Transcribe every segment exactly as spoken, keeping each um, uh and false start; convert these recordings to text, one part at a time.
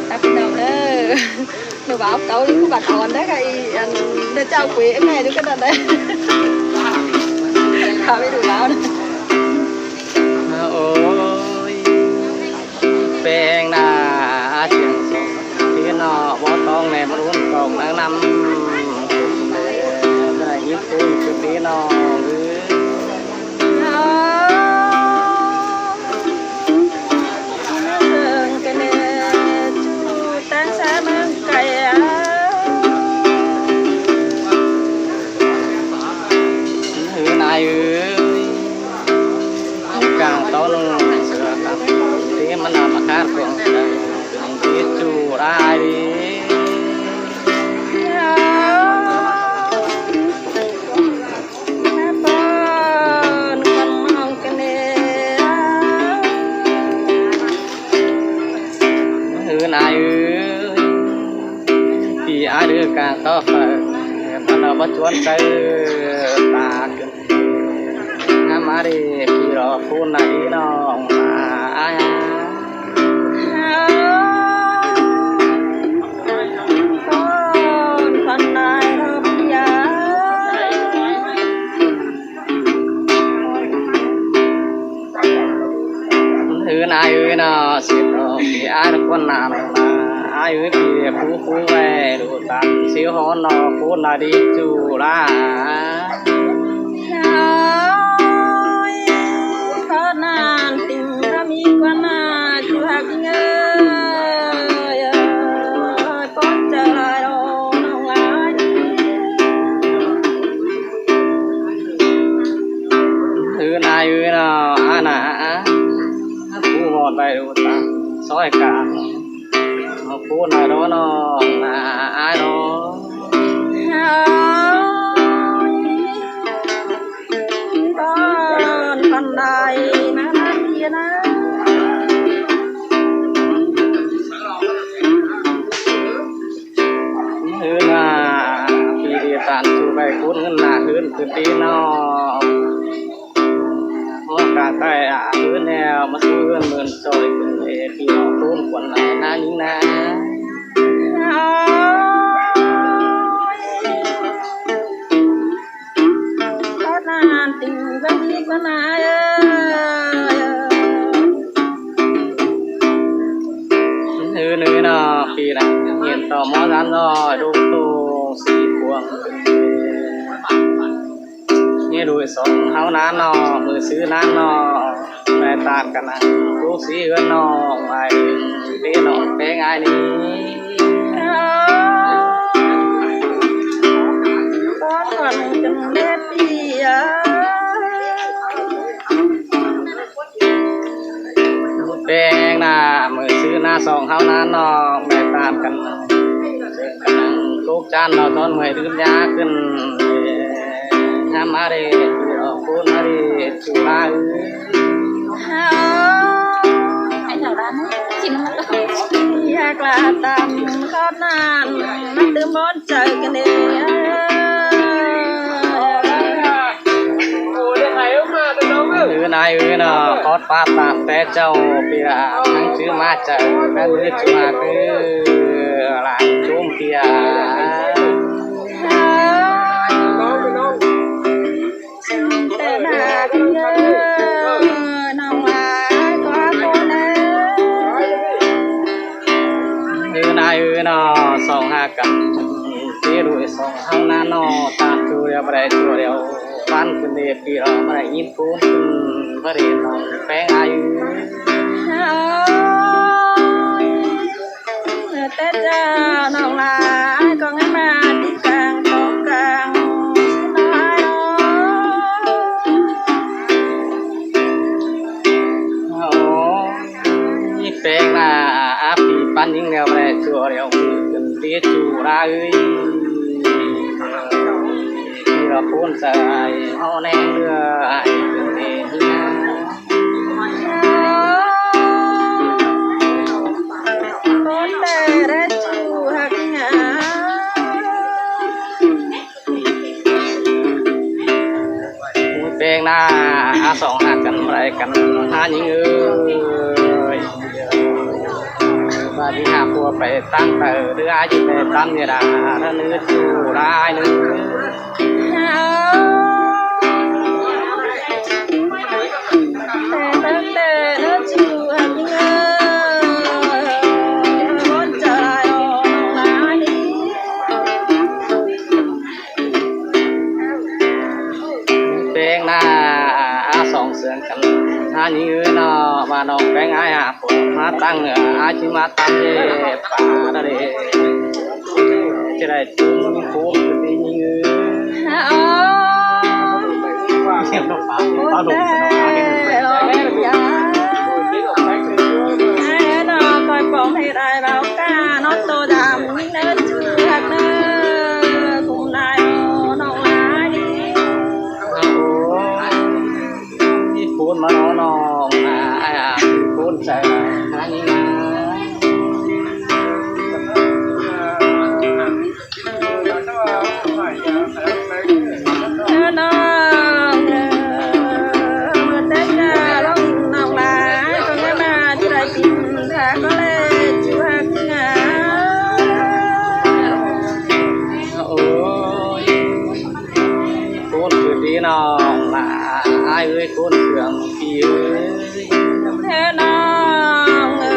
ครับพี่น้องเด้อ หนูว่าเอาเกาอยู่บัดอ่อนได้ค่ะ อีอันเดี๋ยวจะเอาคุยอันไหนดูกันตอนไหน ค่ะ ไม่ดูแล้วนะ โอ้ย แป้งหน้าเจียงสอง พี่น้องบ่ต้องแนมรุ่นกองนางนำ ได้ยินคุยคือพี่น้องเอ้ย เมืองกันเนจูตั้งสามังไก่อะ เออนายเอ้ย กลางต้นเสือครับ ที่มันนำมาคาดกล่อง ที่จูได้ เออนายเอ้ย พี่อ้ายเด้อกลางต่อไป มันเอามาชวนใจตาขึ้น น้ำมาดิ พี่รอพูดหน่อยน้องมาอ้าย คนคนนายรบยา เออนายเอ้ยเนาะ สิรอพี่อ้ายคนหนาลงมา อ้ายเอ้ยพี่ผู้ผู้ไว้ดูตามสิฮอนเนาะ พูดหน่อยดิจูลา ขอนานติ่งก็มีกว่าหน้าจวกเงย ป้อนใจลอยลงน้องลาย เออนายเอ้ยเนาะ อันน่ะ ผู้หมดไปดูตา ซอยกลาง มาพูดหน่อยเนาะน้องนะ อ้ายเนาะ ตอนปันไดมานั่งเทียนะ เออน่า พี่เดียตันสู่ไปพูดเงินหน้าคืนคือตีเนาะ เพราะกาใต้อาคืนแนวมาซื้อเงินหมื่นซอยขึ้นเอพี่ออกพูดขวัญหลายหน้ายิ่งนะ ขอนานติ่งก็ดีกว่าหน้าเอ้ย เออเนยเนาะ ปีนะเห็นต่อหมอสันเนาะ ดูตูสีพวง นี่ดูสองเฮานานเนาะ มือซื้อนานเนาะ ไปตามกันนะ ลูกสีเฮือนน้อง ไปพี่น้องแป้งอ้ายนี่ ตอนก่อนกันเด็ดเดียว แป้งหน้า มือซื้อหน้าสองเฮาหน้าน้อง ไปตามกัน กำลังทุกข์จันเราต้นเมื่อยดื่มยาขึ้น น้ำมาเดออกพูดมาเดจุฬาเอ้ย ไอ้แถวร้านกินมันก็อยากลาตามขอนาน มันตื่นบอนใจกันเอง เออนายเออเนาะ ขอดปาดตามแต่เจ้าเปียทั้งชื่อมาจากนั่นเรียกชื่อมาคือหลานจุ้มเปีย แต่หน้าเธอน้องลาก็คนเอ้ย เออนายเออเนาะ สองห้ากัน เจรู้สองเฮานาเนาะ ตามตัวเดียวบ่ได้ตัวเดียว ฟันขึ้นเดปีเราบ่ได้ยินพูนขึ้นบ่ได้นอนแป้งอายุ แต่เจ้าน้องลาก็งั้นมาที่กลางตรงกลางน้อย โอ้ย แป้งหน้าอาปีปันยิงแล้วบ่ได้ตัวเดียวขึ้นเดียจูราเอ้ย ที่เราพูนใส่เอาแนงเรือไอ้ขึ้นเองนะ คนแต่ได้จูหักงา แป้งหน้าอาสองหักกันบ่ได้กันหายิงเอ้ย Đi hả pua pay ꞌtáng tơ, đứa ai chứ pay ꞌtáng như đà, nó nứa chu đà ai nứa. Peng na a song sương căn. A ꞌnhính ꞌnớ ꞌnọ, ꞌva ꞌnọng peng ai a pua ꞌmá ꞌtáng ꞌnớ, ai ꞌchí ꞌmá ꞌtáng ꞌnớ, pá ꞌnớ đé. ꞌChí đảy ꞌchí ꞌmí pú đi ꞌnhính ꞌnớ. Ơ. Ơ, ꞌnọ, khỏi pom ꞌhế đảy ꞌvạu cá, ꞌnọ tô đăm ꞌnhính ꞌnớ, chu ꞌhặc ꞌnớ, cũng đảy ꞌnọng lai đi. Ôi, ꞌmí pú ꞌmá ꞌnọ ꞌnọng, à, ai à, pú chảy, ai ꞌnhính ꞌnớ. Ơ ꞌnọng, ơ, ꞌmưa Tết ꞌnạ ꞌlống ꞌnọng lai, ꞌcọ ꞌnhá ꞌmá ꞌchí đảy pin thả ꞌcọ ꞌlế, chu ꞌhặc ꞌnớ. Ôi, ꞌcốn chư đi ꞌnọng lai, ai ơi, ꞌcốn chư ꞌmí phi ơi. Ơ ꞌnọng, ơ,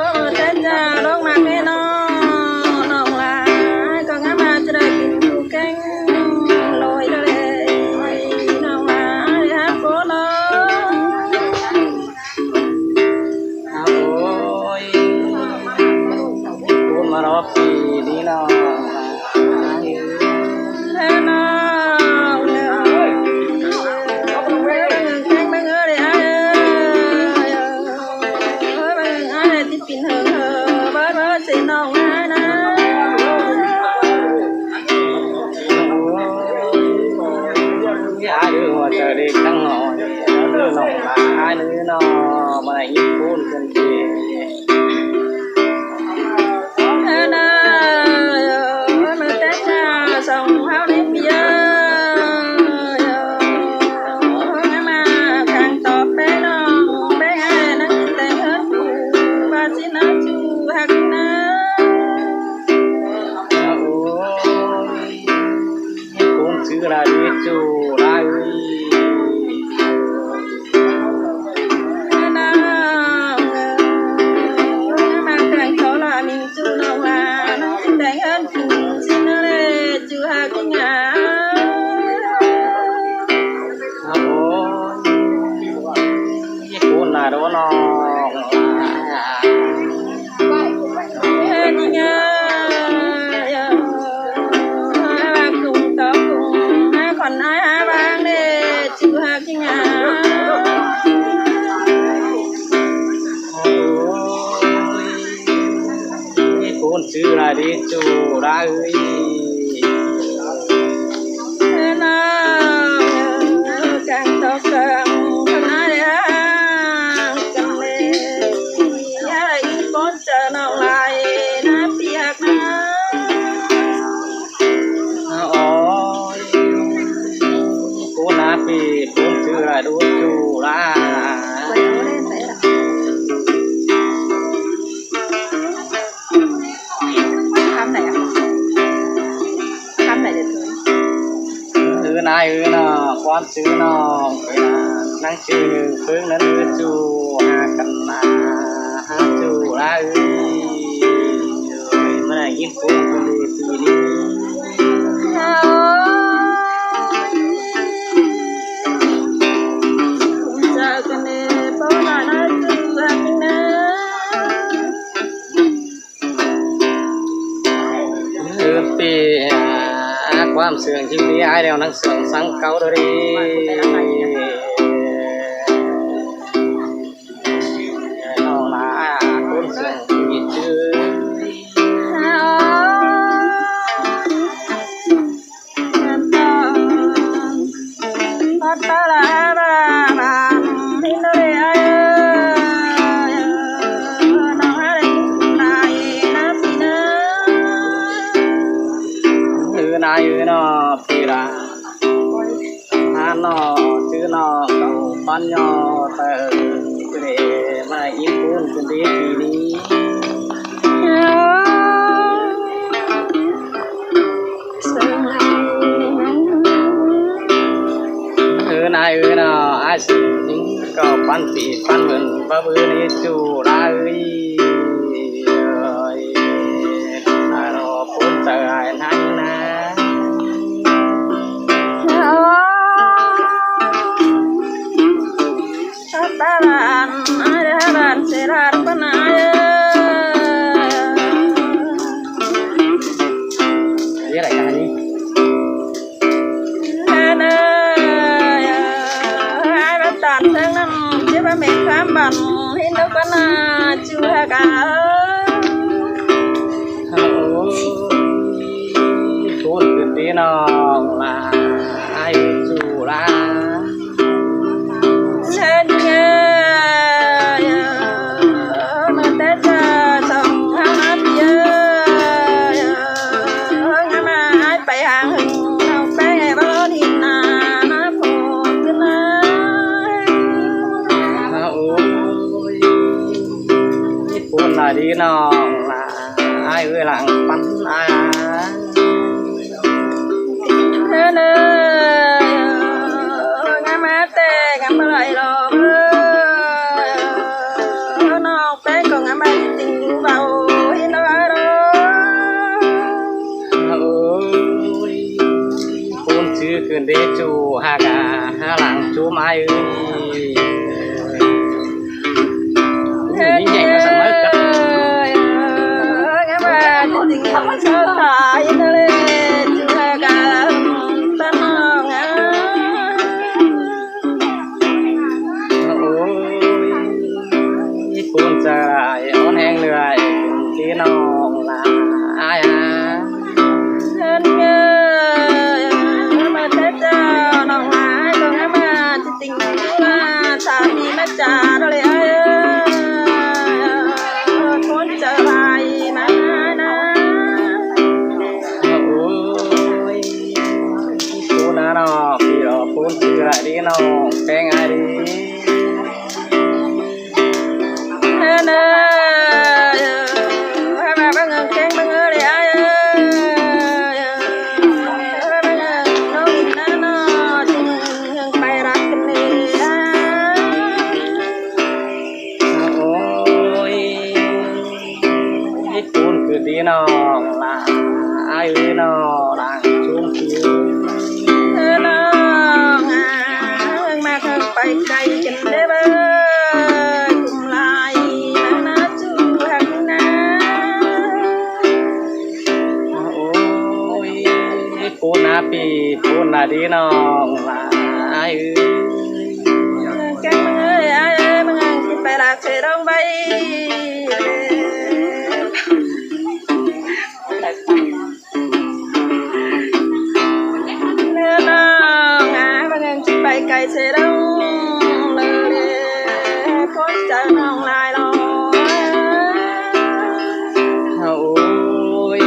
ꞌmưa Tết ꞌnạ ꞌlống ꞌmặc ꞌnớ ꞌnọng, ꞌnọng lai, ꞌcọ ꞌnhá ꞌmá ꞌchí đảy pin thu kéng ꞌlới ꞌlới, ꞌnọng lai, hák ꞌcốn ꞌnớ. Ôi, ꞌcốn ꞌmá ꞌlọ phi đi ꞌnọng. Ơ ꞌnọng, ơ, ơ, ơ, ꞌmá ꞌnhính ꞌnớ đé ai ơi, ơ, ơ, ꞌmá ꞌnhính ꞌnớ đé, ti pin hơng hơ, bớt bớt ꞌsịn ꞌnọng ai ꞌnớ. Ai đứa ꞌmưa chơ đi ꞌtáng ꞌnọ, đứa ꞌnọng lai, ai đứa ꞌnọ, ꞌmá đảy ꞌnhính ꞌcốn căn đi. Ơ ꞌnọng, ơ, ꞌmưa Tết ꞌnạ song ꞌháu ꞌnị phi ơi, ơ, ꞌmá ꞌmá cang tóp pé ꞌnọng, pé ai ꞌnọng ꞌchí teng ꞌhướn phủ, ꞌva ꞌchí ꞌnọng chu ꞌhặc ꞌnớ. Ôi, ꞌcốn chư lai đi chu lai ơi. Ơ ꞌnọng, ơ, ꞌmá cang tóp ꞌlạ ꞌmí chu ꞌnọng lai, ꞌnọng ꞌchí teng ꞌhướn phủ ꞌsịn ꞌnớ ꞌlế, chu ꞌhặc ꞌnớ. Ôi, ꞌcốn lai đó ꞌnọng. Ơ ꞌnhính ꞌnớ, ơ, ơ, ꞌva cũng tóp cũng, ꞌmá khuôn ai hák ꞌváng đé, chu ꞌhặc ꞌnớ. Ôi, ꞌcốn chư lai đi chu lai ơi. Ơ ꞌnọng, ơ, cang tóp cang, khuôn ai hák ꞌváng căn ꞌlế, ai ꞌcốn chư ꞌnọng lai, ꞌná phi ꞌhặc ꞌnớ. Ôi, ꞌcốn ꞌná phi, ꞌcốn chư lai đú chu lai. Khám này à? Khám này được rồi. Ư nai ư ꞌnọ, ꞌquám chư ꞌnọng, ꞌnăng chư ꞌnưng ꞌpứng ꞌnặn ư chu, ha căn na, ha chu lai ư. Ơi, ꞌmá đảy ꞌnhính ꞌcốn căn đi phi đi. Chào căn đi, bố là nói chu ꞌhặc ꞌnớ. Ư phi, à, ꞌquám sương ꞌchí đi ai đeo ꞌnăng sương săng cáu đi. Nó là ꞌcốn sương ꞌchí chứ. Ư nai ư ꞌnọ phi la. Hán ꞌnọ, chư ꞌnọ, cáu ꞌpắn ꞌnọ, tơ, ꞌchư đé, ꞌmá đảy ꞌnhính ꞌcốn căn đi phi đi. ꞌcọ ꞌpắn pi ꞌpắn mưn báu bươn ꞌnị ꞌchu ꞌlạ ơi. Ai, ai lo ꞌpốn chaư ai ꞌnăng ꞌna. Ơ, ta ꞌlan, ai ꞌlạ ꞌlan, ꞌsê ꞌlan ꞌpắn ai ơi. Ai, ai, ai. Ai ꞌva ꞌtan ꞌsướng ꞌnặn, ꞌchí ꞌva mên ꞌkhám bản, ꞌhịn ꞌlụk ꞌpắn a, ꞌchu hák a. Ôi, ꞌpốn ꞌcứn đi ꞌnọng ꞌla, ai ꞌchu ꞌla. Hên ơi, ơ, ꞌmá té ꞌchạ song ꞌháng ꞌmá pi ơi, ơ, ꞌngá ꞌmá ai pay hang hưng, ꞌnọng ꞌpéng ai báu ꞌlón hin ꞌna, ꞌmá phôn ꞌcứn ơi. Ôi, ꞌpốn ꞌla đi ꞌnọng ꞌla, ai ơi lăng ꞌpắn ai. Hên ơi, ơ, ꞌngá ꞌmá té ꞌngắm báu đảy lo. Ơ, ꞌnọng ꞌpéng ꞌcọ ꞌngắm ꞌmá ꞌchí ꞌtếng báu, ꞌhịn lo a lo. Ôi, ꞌpốn ꞌchư ꞌcứn đi ꞌchu hák a, hák lăng ꞌchu ꞌmá ơi. Ôi, ꞌnhính nhảy nó sắm mớt cắt. Ơ, ơ, ꞌngắm ꞌmá ꞌchí ꞌtếng báu, ꞌhịn lo a lo, ꞌchu hák a, ꞌpắn ꞌnọng a. Ôi, ꞌpốn chaư ai ón ꞌhéng ꞌlưới, đi ꞌnọng ꞌla ai a. Hên ơi, ꞌmá té ꞌchạ ꞌnọng ꞌla, ai ꞌcọ ꞌngắm ꞌmá ꞌchí ꞌtếng ꞌlạ, ꞌchạ đi ꞌmá ꞌchạ ꞌlới ai ơi. Ơ, ꞌpốn chaư ai ꞌmá ꞌna. Ôi, ꞌpốn ꞌna ꞌnọng, pi lo ꞌpốn ꞌchư ꞌlạ đi ꞌnọng, ꞌpéng ai đi. Hên ơi, ơ, ꞌmá báu ꞌngớng ꞌkeng báu ꞌngớng ꞌlới ai ơi. Ơ, ꞌmá báu ꞌngớng ꞌnọng ꞌna ꞌnọng, ꞌchí ꞌngớng pay ꞌlạ ꞌcứn đi a. Ôi, ꞌpốn ꞌcứn đi ꞌnọng ꞌla, ai ơi ꞌnọng lăng ꞌchum ꞌchư. Ơ ꞌnọng a, ꞌmá ꞌkhớng pay cay ꞌcứn đé báu, ꞌcum lai ꞌmá ꞌchu hák ꞌna. Ôi, ꞌpốn ꞌna pi, ꞌpốn ꞌna đi ꞌnọng ꞌla, ai ơi. Keng ơi, ai ơi, ꞌmá ꞌngớng ꞌchí pay ꞌlạ ꞌsê ꞌlống ꞌvạy. ꞌNọ ꞌnọng a, ꞌmá ꞌngớng ꞌchí pay cay ꞌsê ꞌlống, ꞌlới ꞌlới ꞌpốn chaư ꞌnọng lai lo. Ôi,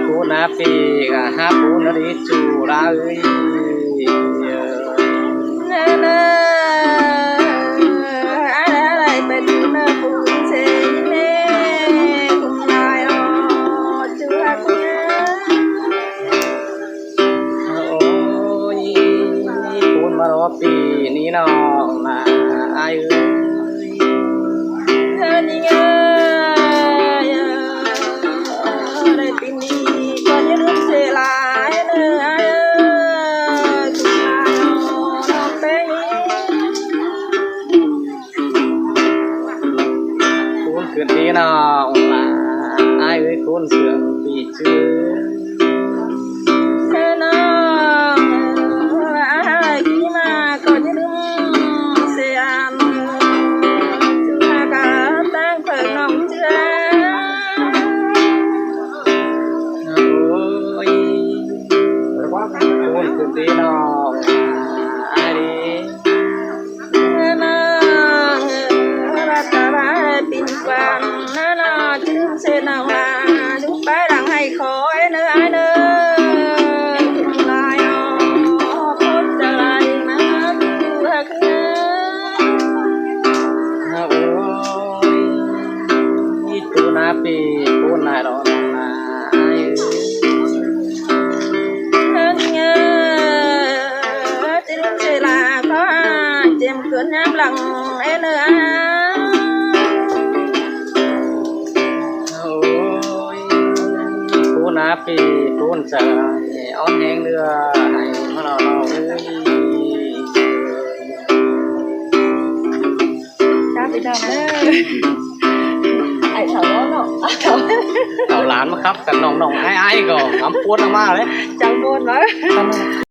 ꞌpốn ꞌna pi, ꞌcọ hák ꞌpốn ꞌna đi ꞌchu ꞌla ơi. Hên ơi, ai ꞌlới ai ꞌlới pay ꞌchu ꞌnớ ꞌpốn ꞌsê ꞌnị, ꞌcum lai lo, ꞌchu hák ꞌna. Ôi, ꞌpốn ꞌmá lo pi ꞌnị ꞌnọng ꞌla, ai ơi. Hên ơi, ơ, ꞌlới pi ꞌnị ꞌcọ ꞌnhá ꞌlứm ꞌsê lai ꞌnớ ai ơi, ꞌcum lai lo, ꞌnọng ꞌpéng ꞌnị. ꞌCốn ꞌcứn đi ꞌnọng ꞌla, ai ơi, ꞌcốn sương pi ꞌchư. Hên ơi, ai ꞌmá ꞌcọ ꞌnhá ꞌlứm ꞌsê ăn, ꞌchu hák a, ꞌtáng phaư ꞌnọng ꞌchư. Ôi, ꞌcốn ꞌcứn đi ꞌnọng ꞌla, ai đi. Hên ơi, ꞌlạ ta ꞌva pin quan ꞌna ꞌnọ, ꞌchư ꞌlứm ꞌsê ꞌnọng ꞌla, dú pay lăng ꞌhạy khỏi ꞌnớ ai ꞌnớ. Lai lo, ꞌpốn chaư lai ꞌmá ꞌchu hák ꞌna. Ôi, ꞌchu ꞌna pi, ꞌcốn lai lo ꞌnọng ꞌla, ai ơi. Hên ơi, ꞌchư ꞌlứm ꞌsê ꞌla ꞌcọ ai. Tiêm cướn nhám lăng ế nơ á. Ôi, phú ná pì phú chả ón hén đưa hãy mà nó nó ơi. Chào chị Đồng. Ai thảo đó nó. Thảo. Thảo lán mà khắp cả nòng nòng ai ai gò ngắm cuốn nó mà đấy. Chẳng buồn lắm.